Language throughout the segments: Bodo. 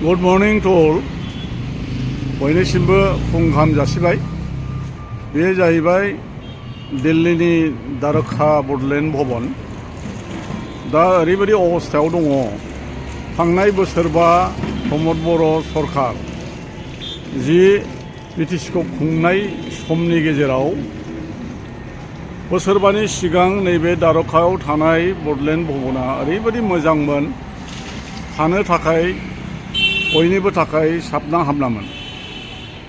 Good morning to all. बयनिसिमबो फुंखाम जासिबाय। बे जाहैबाय दिल्लीनि दारखा बडलेण्ड भवन। दा ओरैबायदि अबस्थायाव दङ, थांनाय बोसोरबा प्रमद बर' सरकार जि बिटिसिखौ खुंनाय समनि गेजेराव बोसोरबानि सिगां नैबे दारखायाव थानाय बडलेण्ड भवना ओरैबायदि मोजांमोन, थानो थाखाय बयनिबो थाखाय साबना हामनामोन।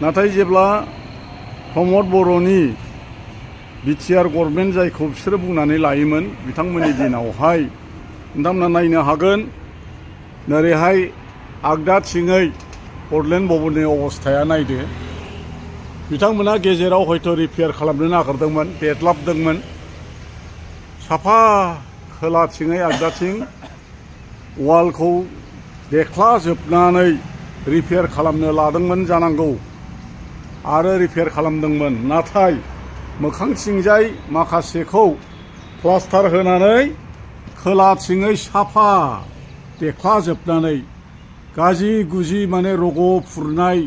नाथाय जेब्ला प्रमद बर'नि बिटिआर गभर्नमेन्ट जायखौ बिसोरो बुंनानै लायोमोन, बिथांमोननि दिनावहाय नोंथांमोना नायनो हागोन, नोरैहाय आगदाथिङै बडलेण्ड भवननि अबस्थाया नायदो। बिथांमोना गेजेराव हयथ' रिपेयार खालामनो नागिरदोंमोन, बेदलाबदोंमोन। साफा खोलाथिङै आगदाथिं वालखौ देख्लाजोबनानै रिपेयार खालामनो लादोंमोन जानांगौ आरो रिपेयार खालामदोंमोन। नाथाय मोखांथिंजाय माखासेखौ प्लास्टार होनानै खोलाथिङै साफा देख्लाजोबनानै गाजि गुजि माने रग' फुरनाय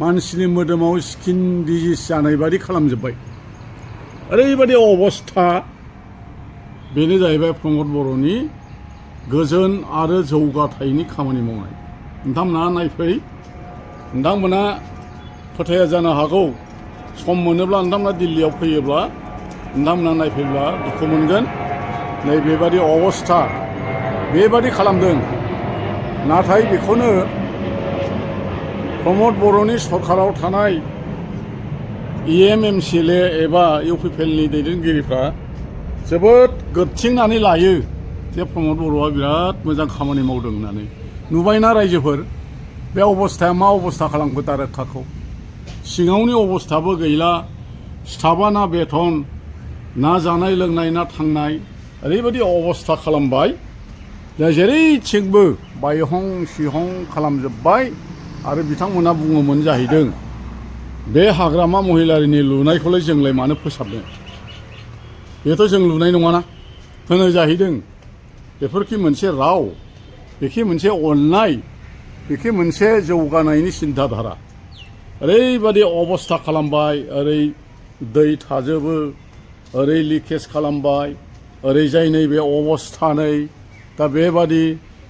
मानसिनि मोदोमाव स्किन डिजिज जानाय बादि खालामजोब्बाय। ओरैबायदि अबस्था। बेनो जाहैबाय प्रमद बर'नि गोजोन आरो जौगाथायनि खामानि मावनाय। नोंथांमोना नायफै, नोंथांमोना फोथाया जानो हागौ, सम मोनोब्ला नोंथांमोना दिल्लीयाव फैयोब्ला नोंथांमोना नायफैब्ला दुखु मोनगोन। नैबेबादि अबस्था, बेबादि खालामदों। नाथाय बेखौनो प्रमद बर'नि सरकाराव थानाय EMMCLA एबा इउपिपिएलनि दैदेनगिरिफ्रा जोबोद गोदथिंनानै लायो जे प्रमद बर'आ बिराद मोजां खामानि मावदों होननानै। नुबायना रायजोफोर, बे अबस्थाया मा अबस्था खालामखो दारखाखौ। सिङावनि अबस्थाबो गैला, स्टाफआ ना बेथन, ना जानाय लोंनाय, ना थांनाय, ओरैबायदि अबस्था खालामबाय। दा जेरैथिंबो बायहं सिहं खालामजोब्बाय। आरो बिथांमोना बुङोमोन जाहैदों, बे हाग्रामा महिलारिनि लुनायखौलाय जोंलाय मानो फोसाबनो, बेथ' जों लुनाय नङाना होनो जाहैदों। बेफोरखि मोनसे राव, बेखि मोनसे अननाय, बेखि मोनसे जौगानायनि सिन्थाधारा। ओरैबादि अबस्था खालामबाय, ओरै दै थाजोबो, ओरै लिकेज खालामबाय, ओरैजाय नैबे अबस्था नै। दा बेबादि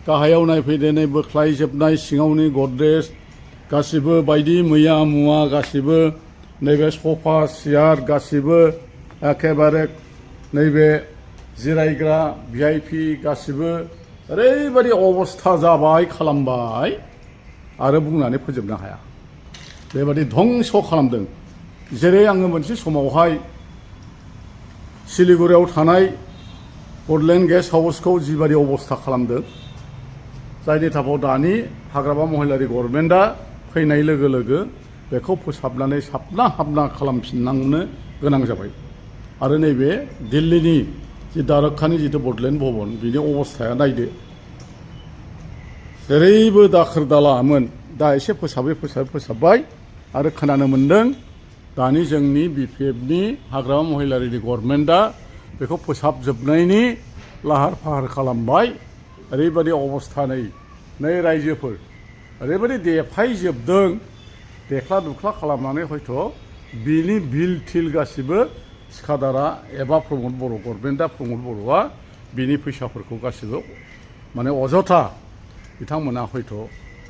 गाहायाव नायफैदो, नै बोख्लायजोबनाय सिङावनि गद्रेज गासिबो बायदि मैया मुवा, गासिबो नैबे सफा सियार गासिबो एखेबारे नैबे जिरायग्रा VIP गासिबो ओरैबायदि अबस्था जाबाय, खालामबाय आरो बुंनानै फोजोबनो हाया। बेबादि धंस खालामदों। जेरै आङो मोनसे समावहाय सिलिगुरियाव थानाय बडलेण्ड गेस्ट हाउसखौ जिबादि अबस्था खालामदों, जायनि थाखाय दानि हाग्रामा महिलारि गभर्नमेन्टआ फैनाय लोगो लोगो बेखौ फोसाबनानै साबना हाबना खालामफिननांनो गोनां जाबाय। आरो नैबे दिल्लीनि जि दारखानि जिथु बडलेण्ड भवन, बिनि अबस्थाया नायदो। जेरैबो दाखोर दालामोन, दा एसे फोसाबबाय। आरो खोनानो मोन्दों, दानि जोंनि BPFनि हाग्रामा महिलारिनि गभर्नमेन्टआ बेखौ फोसाबजोबनायनि लाहार फाहार खालामबाय। ओरैबायदि अबस्था नै रायजोफोर, ओरैबायदि देफायजोबदों, देख्ला दुख्ला खालामनानै हयथ' बिनि बिल थिल गासिबो थिखादारा एबा प्रमद बर' गभर्नमेन्टआ, प्रमद बर'आ बिनि फैसाफोरखौ गासिबो माने अजथा बिथांमोना हयथ'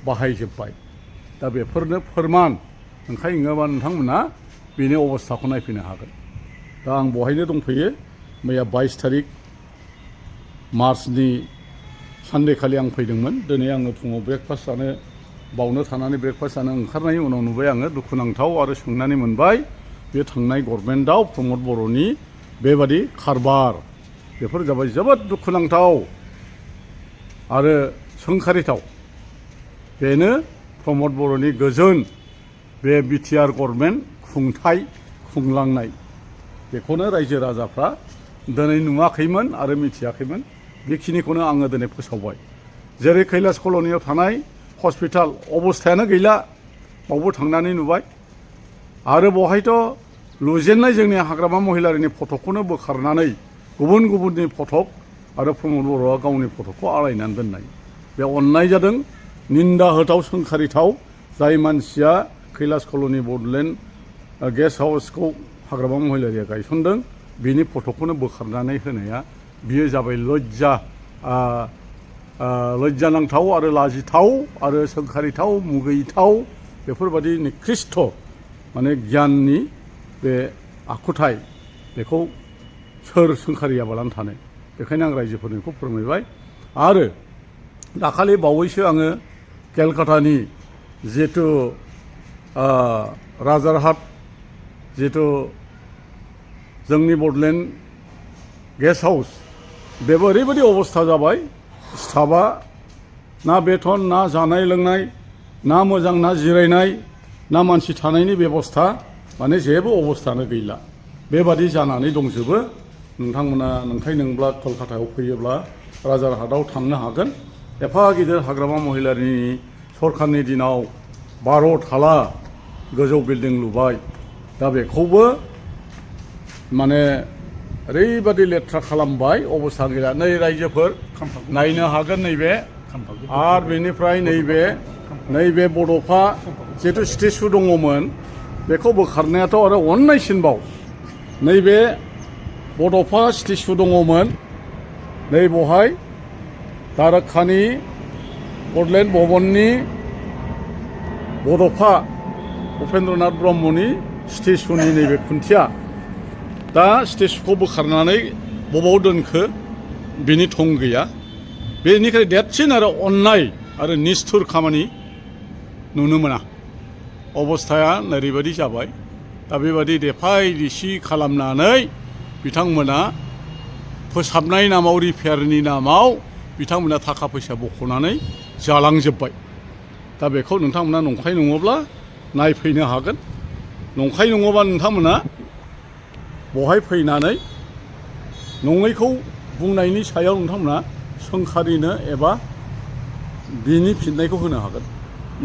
बाहायजोब्बाय। दा बेफोरनो फोरमान। ओंखायनोबा नोंथांमोना बिनि अबस्थाखौ नायफैनो हागोन। दा आं बहायनो दंफैयो। मैया 22 तारिख मार्चनि सानदेखालि आं फैदोंमोन। दिनै आङो फुङाव ब्रेकफास्ट जानो बावनो थानानै ब्रेकफास्ट जानो ओंखारनायनि उनाव नुबाय आङो, दुखुनांथाव आरो सोंनानै मोनबाय, बे थांनाय गभर्नमेन्टआव प्रमद बर'नि बेबादि खारबार। बेफोर जाबाय जोबोद दुखुनांथाव आरो सोंखारिथाव। बेनो प्रमद बर'नि गोजोन बे बिटिआर गभर्नमेन्ट खुंथाय खुंलांनाय। बेखौनो रायजो राजाफ्रा दिनै नुवाखैमोन आरो मिथियाखैमोन। बेखिनिखौनो आङो दिनै फोसावबाय। जेरै कैलाश कल'नियाव थानाय हस्पिटाल अबस्थायानो गैला, बावबो थांनानै नुबाय। आरो बहायथ' लुजेननाय जोंनि हाग्रामा महिलारिनि फटकखौनो बोखारनानै गुबुन गुबुननि फटक आरो प्रमद बर'आ गावनि फटकखौ आलायनानै दोननाय। बे अननाय जादों। निन्दा होथाव सोंखारिथाव जाय मानसिया कैलाश कल'नि बड'लेण्ड गेस्ट हाउसखौ हाग्रामा महिलारिया गायसनदों बिनि फट'खौनो बोखारनानै होनाया बियो जाबाय लज्जा नांथाव आरो लाजिथाव आरो सोंखारिथाव मुगैथाव बेफोरबादि निकृष्ट माने गियाननि बे आखुथाय बेखौ सोर सोंखारियाबालानो थानो बेखायनो आं रायजोफोरनो बेखौ फोरमायबाय आरो दाखालि बावैसो आङो केलकातानि जिहेतु राजारहाट जिहेतु जोंनि बड'लेण्ड गेस्ट हाउस बेबो ओरैबायदि अबस्था जाबाय स्टाफआ ना बेथन ना जानाय लोंनाय ना मोजां ना जिरायनाय ना मानसि थानायनि बेबस्था माने जेबो अबस्थानो गैला बेबादि जानानै दंजोबो नोंथांमोना नंखाय नंब्ला कलकातायाव फैयोब्ला राजारहाटआव थांनो हागोन एफा गिदिर हाग्रामा महिलारिनि सरखारनि दिनाव 12 थाला गोजौ बिल्डिं लुबाय दा बेखौबो माने ओरैबादि लेथ्रा खालामबाय अबस्था गैला नै रायजोफोर नायनो हागोन नैबे आरो बेनिफ्राय नैबे बड'फा जिहेतु स्टेचु दङमोन बेखौ बोखारनायाथ' आरो अननायसिनबाव नैबे बड'फा स्टेचु दङमोन नै बहाय दारखानि बड'लेण्ड भबननि बड'फा उपेन्द्रनाथ ब्रह्मनि स्टेचुनि नैबे खुन्थिया दा स्टेचुखौ बोखारनानै बबाव दोनखो बिनि थं गैया बेनिखाय देरसिन आरो अननाय आरो निस्थुर खामानि नुनो मोना अबस्थाया ओरैबायदि जाबाय दा बेबादि देफाय दिसि खालामनानै बिथांमोना फोसाबनाय नामाव रिपेयारनि नामाव बिथांमोना थाखा फैसा बख'नानै जालांजोब्बाय दा बेखौ नोंथांमोना नंखाय नङाब्ला नायफैनो हागोन नंखाय नङाबा नोंथांमोना बहाय फैनानै नङैखौ बुंनायनि सायाव नोंथांमोना सोंखारिनो एबा बिनि फिननायखौ होनो हागोन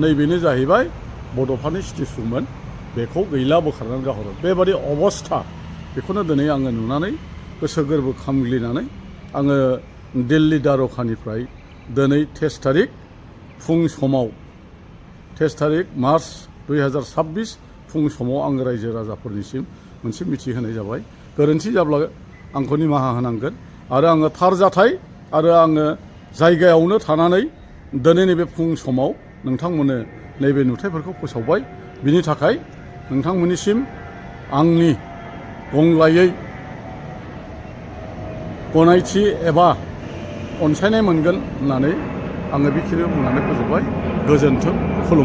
नैबेनो जाहैबाय बड'फानि स्टेचुमोन बेखौ गैला बोखारनानै गाहरो बेबादि अबस्था बेखौनो दिनै आङो नुनानै गोसो गोरबो खामग्लिनानै आङो दिल्ली दारखानिफ्राय दिनै 23 तारिख फुं समाव 23 तारिख मार्च 2026 फुं समाव आङो रायजो राजाफोरनिसिम मोनसे मिथिहोनाय जाबाय गोरोन्थि जाब्ला आंखौ निमाहा होनांगोन आरो आङो थार जाथाय आरो आङो जायगायावनो थानानै दिनै नैबे फुं समाव नोंथांमोननो नैबे नुथायफोरखौ फोसावबाय बिनि थाखाय नोंथांमोननिसिम आंनि गंलायै गनायथि एबा अनसायनाय मोनगोन होननानै आङो बेखिनियाव बुंनानै फोजोबबाय गोजोन्थों खुलुम